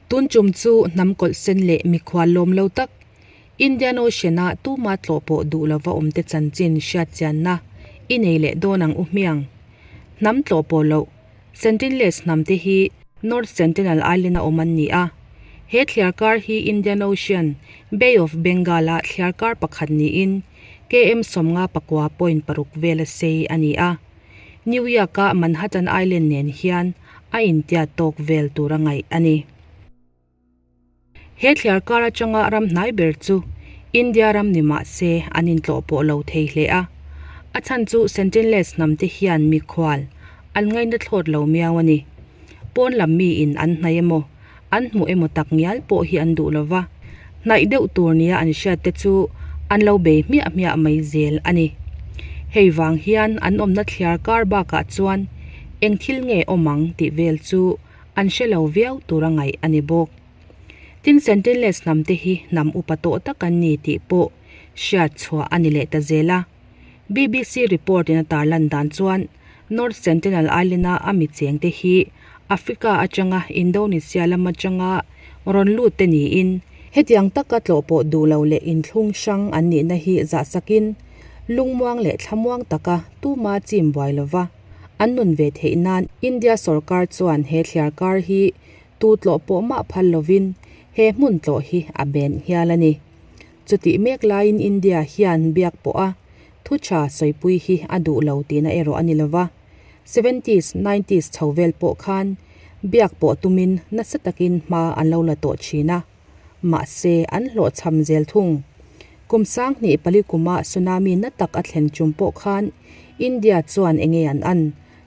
Tun tum chu hnam kawlh sen leh mikhual lawm lo tak, Indian Ocean-a tuma tlawh pawh duh lova awmte chanchin hriatchianna i nei leh dawn ang u hmiang. Hnam tlawh pawh loh, Sentinelese hnamte hi North Sentinel Island-a awm an ni a. He thliarkar hi Indian Ocean, Bay of Bengal-a thliarkar pakhat niin KM 59.6 vela sei a ni a. New York-a Manhattan Island nen hian a intiat tawk vel tur a ngaih a ni. He thliarkar atanga ram hnai ber chu India ram ni mah se an intlawh pawh lo thei hle a, a chhan chu Sentinelese hnamte hian mikhual an ngaina thlawt lo miau a ni. Pawn lam miin an hnaih emaw, an hmuh emaw tak ngial pawh hi an duh lo va, hnaih deuh tur nia an hriat te chu an lo bei hmiah hmiah mai zel a ni. Hei vang hian an awmna thliar kar bakah chuan eng thil nge awm ang tih vel chu an hre lo viau tur a ngaih a ni bawk. Tin, Sentinelese hnam te hi hnam upa tawh tak an ni tih pawh hriat chhuah a ni leh ta zel a. BBC report in a tarlan dan chuan North Sentinel Island-a a mi chengte hi Africa atanga Indonesia lam atanga rawn lut te niin, hetiang taka tlawh pawh duh lo leh inthlung hrang an nihna hi zahsakin lungmuang leh thlamuang taka tuma chim buai lova an nun ve theih nan India sorkar chuan he thliarkar hi tu tlawh pawh mah phal lovin he hmun tlawh hi a ben hial a ni. Chutih mek laiin India hian biak pawh a thu tha sawipui hi a duh lo tihna erawh a ni lova. Seventies, nineties chho vel pawh khan biak pawh tumin nasa takin hma an lo la tawh thin a. Mahse, an hlawhchham zel thung. Kum sanghnih pali kuma tsunami na tak a thlen chum pawh khan India chuan enge an an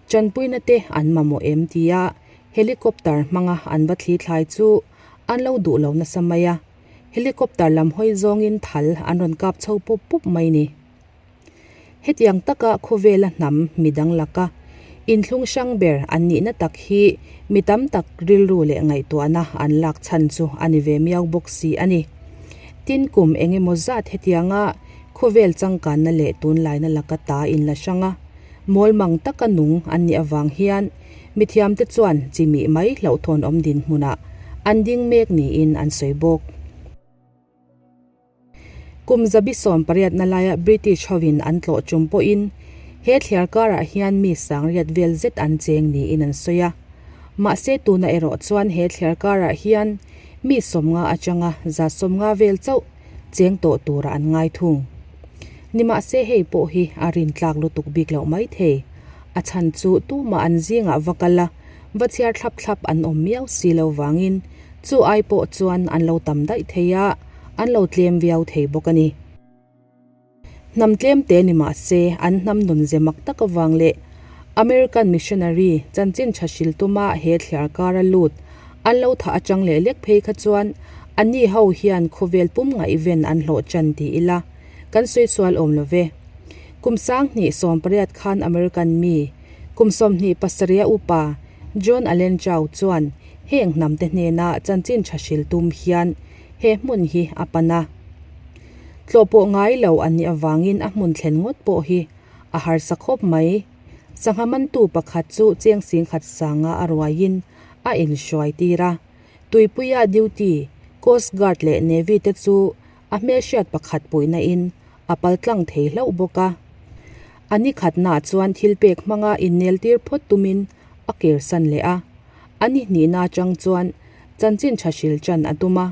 chanpuina te an mamawh em tia helicopter hmanga an va thli thlai chu an lo duh lo nasa mai a. Helicopter lam hawi zawngin thal an rawn kap chho pup pup mai ni. Hetiang taka khawvela hnam midang laka inthlung hrang ber an nihna tak hi mi tam tak rilru leh ngaihtuahna an lak chhan chu a ni ve miau bawk si a ni. Tin kum eng emaw zat hetianga khawvel changkanna leh tunlaina laka ta inla hrang a, mawlmang taka nung an nih avang hian Mithiamte chuan chimih mai hlauhthawn awm dinhmunah an ding mek niin an sawi bawk. Kum zabi sawm pariatna laia British hovin an tlawh tum pawhin he thliar karah hian mi sangriat vel zet an cheng niin an sawi a. Mahse tuna erawh chuan he thliar karah hian mi sawmnga atanga za sawmnga vel chauh cheng tawh turah an ngai thung. Nimahse hei pawh hi a rintlak lutuk bik loh maithei. A chhan chu tumah an zingah va kal a, va chhiar thlap thlap an awm miau si lo vangin chu ai pawh chuan an lo tam daih thei a, an lo tlem viau thei bawk a ni. Hnam tlem te ni mah se an hnam nun ze mak tak avang leh American missionary chanchin tha hril tuma he thliar kara lut an lo thah atang leh lek phei kha chuan anni ho hian khawvel pum ngaihven an hlawh chan ti ila kan sawi sual awm lo ve. Kum 2018 khan American mi kum 27 upa John Allen Chau chuan heng hnam te hnena chanchin tha hril tum hian he hmun hi a pan a. Tlawh pawh ngai lo an nih avangin a hmun thlen ngawt pawh hi a harsa khawp mai. Sangha mantu pakhat chu cheng singkhat sanga a ruaiin a inhruai tir a. Tuipuia duty, Coast Guard leh Navy te chu a hmelhriat pakhat puihna in a pal tlang thei hlauh bawk a. A ni khatnaah chuan thil pek hmanga innel tir phawt tumin a kirsan leh a. A ni hnihna atang chuan chanchin tha hril chan a tum a.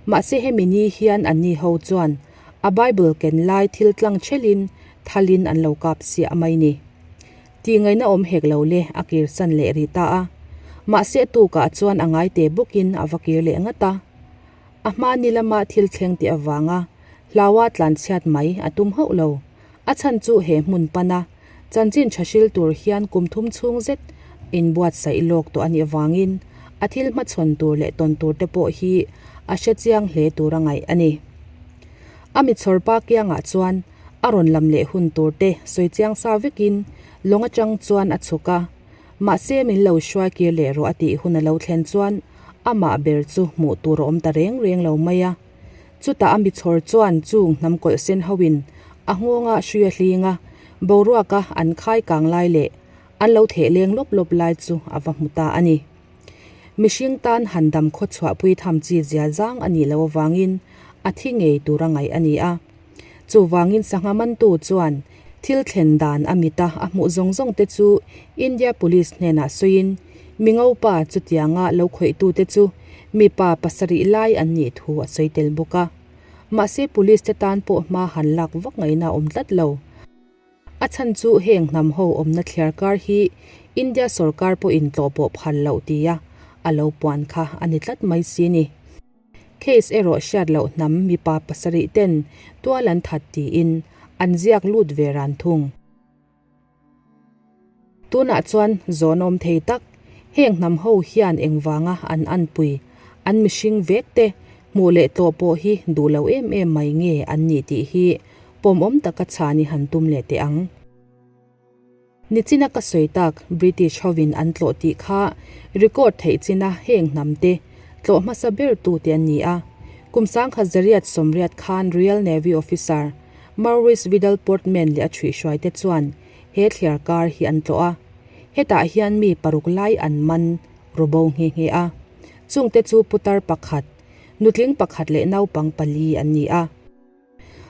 Mahse hemi ni hian anni ho chuan a Bible ken lai thil tlang thelin thalin an lo kap siah mai ni. Tih ngaihna awm hek lo le a kirsan leh rih ta a. Mahse a tukah chuan a ngai te bawkin a va kir leh ngat a. A hma ni lama thil thleng tih avanga hlaua tlanchhiat mai a tum hauh lo. A chhan chu he hmun pana chanchin tha hril tur hian kum thum chhung zet inbuatsaih lawk tawh a nih avangin a thil hmachhawn tur leh tawn tur te pawh hi a hre chiang hle tur a ngaih a ni. A mitchhawr pa kiangah chuan a rawn lam leh hun tur te sawi chiang sa vekin lawng atang chuan a chhuk a. Mahse min lo hruai kir leh rawh a tih hun a lo thlen chuan amah ber chu hmuh tur a awm ta reng reng lo mai a. Chutah a michhawr chuan chung hnam kawlh sen hoin a nghawngah hrui a hling a, boruaka an khai kang lai leh an lo theh leng lawp lawp lai chu a va hmu ta a ni. Mihring tan han dam khawchhuahpui tham chi zia zang a nih loh avangin a thi ngei tura ngaih a ni a. Chuvangin sangha mantu chuan thil thlen dan a mita a hmuh zawng zawng te chu India Police hnenah sawiin Mingopa chutianga lo khawihtute chu mipa pasarih lai an nih thu a sawi tel bawk a. Mahse Police te tan pawh hma han lak vak ngaihna a awm tlat lo. A chhan chu heng hnam ho awmna thliar kar hi India sorkar pawhin tlawh pawh phal loh tia a lo puan kha a ni tlat mai si ni. Case erawh hriat loh hnam mipa pasarih ten tual an that tiin an ziak lut ve ran thung. Tunah chuan zawn awm thei tak, heng hnam ho hian engvanga an anpui, an mihring vek te hmuh leh tlawh pawh hi duh lo em em mai nge an nih tih hi pawmawm taka chhan i han tum leh teh ang. Nichina ka sawi tak British hovin an tlawh tih kha record theih china heng hnam te tlawh hmasa ber tu te an ni a. Kum sangkhat zariat sawmriat khan Royal Navy officer Maurice Vidal Portman leh a chhuihhruai te chuan he thliar kar hi an tlawh a. Hetah hian mi paruk lai an man rubo nghe nghe a. Chungte chu putar pakhat, nutling pakhat leh naupang pali an ni a.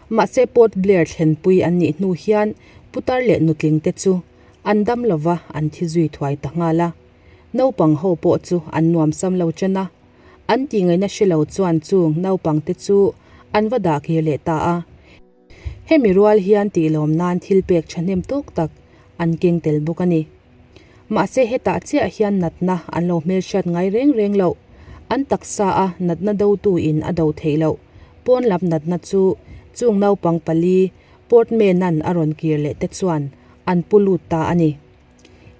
Mahse Port Blair thlenpui an nih hnu hian putar leh nutling te chu an dam lova an thi zui thuai ta nghal a. Naupang ho pawh chu an nuamsam lo chen a. An tihngaihna hre lo chuan chung naupang te chu an va dah kir leh ta a. Hemi rual hian tihlawm nan thil pek thahnem tawk tak an keng tel bawk a ni. Mahse hetah chiah hian natna an lo hmelhriat ngai reng reng loh. An taksa a natna dotu in a do theih loh. Pawn lam natna chu chung naupang pali Portman-a'n a rawn kir leh te chuan an pu lut ta a ni.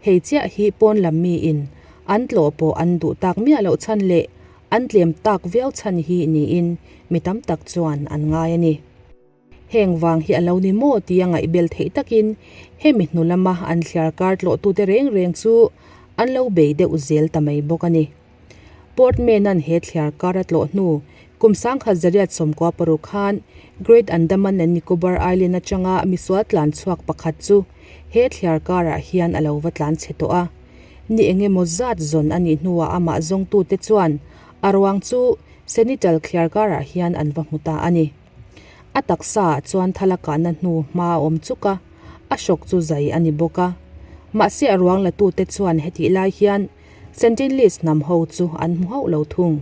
Hei chiah hi pawn lam miin an tlawh pawh an duh tak miah loh chhan leh an tlem tak viau chhan hi niin mi tam tak chuan an ngai a ni. Heng vang hi a lo ni maw tia ngaihbel theih takin hemi hnu lama an thliar kar tlawhtute reng reng chu an lo bei deuh zel ta mai bawk a ni. Portman-a'n he thliar kar a tlawh hnu kum sangkhat zariat sawmkua paruk khan Great Andaman and Nicobar Island atanga misual tlan chhuak pakhat chu he thliar karah hian a lo va tlan chhe tawh a. Ni eng emaw zat zawn a nih hnuah amah zawngtute chuan a ruang chu Senital thliar karah hian an va hmu ta a ni. A taksa ah chuan thal a kahna hnu hma a awm chuk a, a hrawk chu zai a ni bawk a. Mahse a ruang la tute chuan hetih lai hian Sentinelese hnam ho chu an hmu hauh lo thung.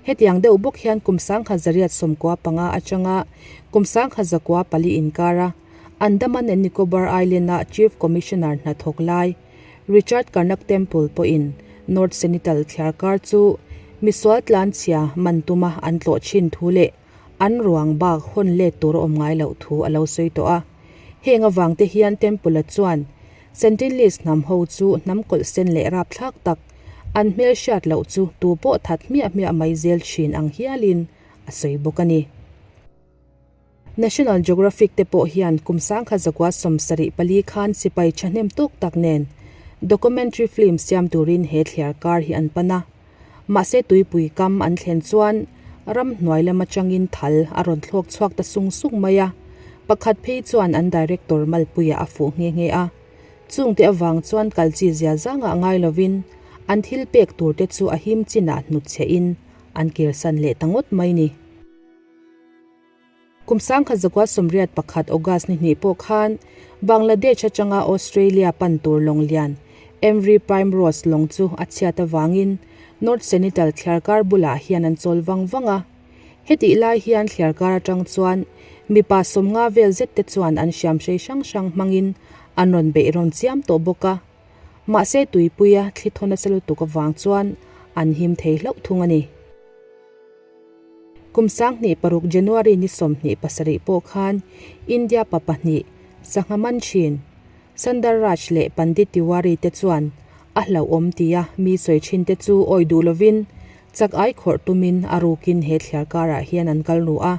Hetiang deuh bawk hian kum sangkhat zariat sawmkua panga atanga kum sangkhat zakua pali inkara Andaman and Nicobar Island-a Chief Commissioner hnathawk lai Richard Karnak Temple pawhin North Senital thliarkar chu misual tlanchhia man tuma an tlawh thin thu leh an ruang bak hawn let tur a awm ngai loh thu a lo sawi tawh a. Heng avangte hian Temple-a chuan Sentinelese hnam ho chu hnam kawlh sen leh rapthlak tak an hmel hriat loh chu tu pawh that hmiah hmiah mai zel thin ang hialin a sawi bawk a ni. National Geographic te pawh hian kum sangkhat zakua 74 khan sipai thahnem tawk tak nen documentary film siam turin he thliar kar hi an pan a. Mahse tuipui kam an thlen chuan ramhnuai lam atangin thal a rawn thlawk chhuak ta sung sung mai a, pakhat phei chuan an director malpuiah a fuh nghe nghe a. Chungte avang chuan kal chi zia zangah ngai lovin an thil pek tur te chu a him chinah hnutchhe in an kirsan leh ta ngawt mai ni. Kum 1981 August ni hnih pawh khan Bangladesh atanga Australia pan tur lawng lian MV Primrose lawng chu a chhiat avangin North Senital thliarkar bulah hian an chawl vang vang a. Hetih lai hian thliarkar atang chuan mipa 50 vel zet te chuan an hriamhrei hrang hrang hmangin an rawn beih rawn chiam tawh bawk a. Mahse tuipuia thli thaw nasa lutuk avang chuan an him thei hlauh thung a ni. Kum 2006 January ni 27 pawh khan India pa pahnih sangha man thin Sundar Raj leh Pandit Tiwari te chuan a hlauhawm tia mi sawi thin te chu awi duh lovin chak ai khawrh tumin a rukin he thliar karah hian an kal nu a.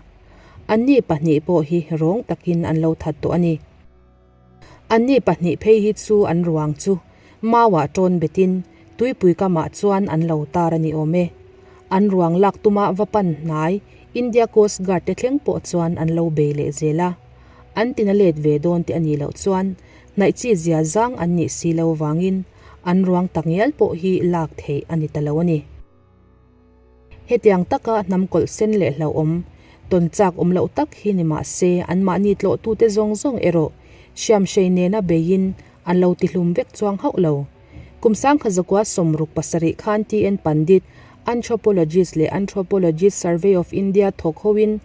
Anni pahnih pawh hi rawng takin an lo that tawh a ni. Anni pahnih phei hi chu an ruang chu mauah tawn betin tuipui kamah chuan an lo tar a ni awm e. An ruang lak tuma va pan hnai India Coast Guard te thleng pawh chuan an lo bei leh zel a. An tina let ve dawn te a nih loh chuan hnaih chi zia zang an nih si lo vangin An ruang takngial pawh hi lak theih a ni ta lo a ni. Hetiang taka hnam kawlh sen leh hlauhawm, tawn chak awm loh tak hi ni mah se anmahni tlawhtute zawng zawng erawh hriamhrei nena beiin an lo tihlum vek chuang hauh lo. Kum sangkhat zakua 67 khan TN Pandit, Anthropologist leh Anthropologist Survey of India thawk hoin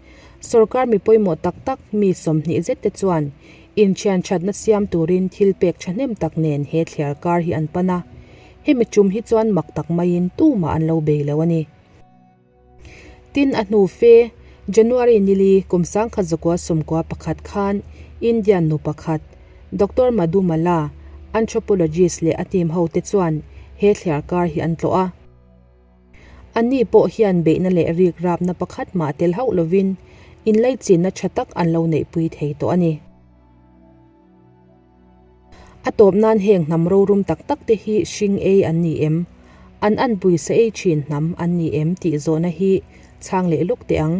sorkar mi pawimawh tak tak mi 20 zet te chuan inthian thatna siam turin thil pek thahnem tak nen he thliar kar hi an pan a. Hemi tum hi chuan mak tak maiin tumah an lo bei lo a ni. Tin, a hnu fe, January nili kum 1991 khan Indian nu pakhat, Doctor Madhu Mala, anthropologist leh a team hote chuan he thliar kar hi an tlawh a. Anni pawh hian beihna leh rik rapna pakhat mah tel hauh lovin inlaichinna tha tak an lo neihpui thei tawh a ni. A tawp nan heng hnam rorum tak tak te hi hring ei an ni em? An anpui sa ei thin hnam an ni em tih zawhna hi chhang leh lawk teh ang.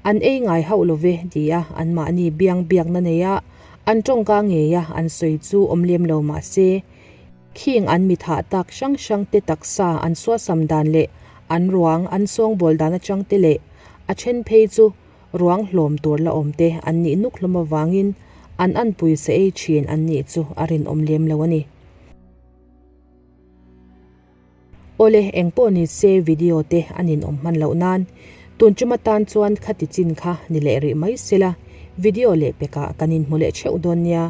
An ei ngai hauh lo ve tia anmahni biang biakna neia an tawngka ngeia an sawi chu awm lem lo mah se, khing an mi thah tak hrang hrang te taksa an suasam dan leh an ruang an sawngbawl dan atang te leh a then phei chu Ruang hlawm tur la awm te an nih nuk hlawm avangin an anpui sa ei thin an nih chu a rinawm lem lo a ni. Awle, engpawh ni se video te a ninawm hman loh nan tun tum atan chuan khati chin kha ni leh rih mai sela video leh pekah kan inhmu leh theuh dawn nia.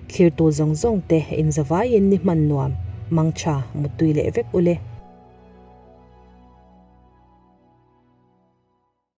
Thlirtu zawng zawng te inzavaiin ni hman nuam, mangtha, muttui leh vek ule.